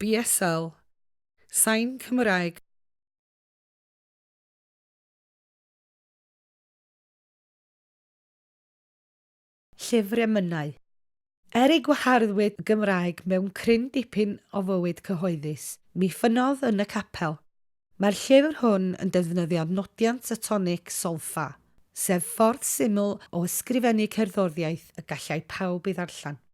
BSL, Sain Cymraeg. Llyfr emynau. Er ei gwaharddwyd y Gymraeg mewn cryn dipyn o fywyd cyhoeddus, mi ffynnodd yn y capel. Mae'r llyfr hwn yn defnyddio nodiant y tonic sol-ffa, sef ffordd syml o ysgrifennu cerddoriaeth y gallai pawb ei ddarllen.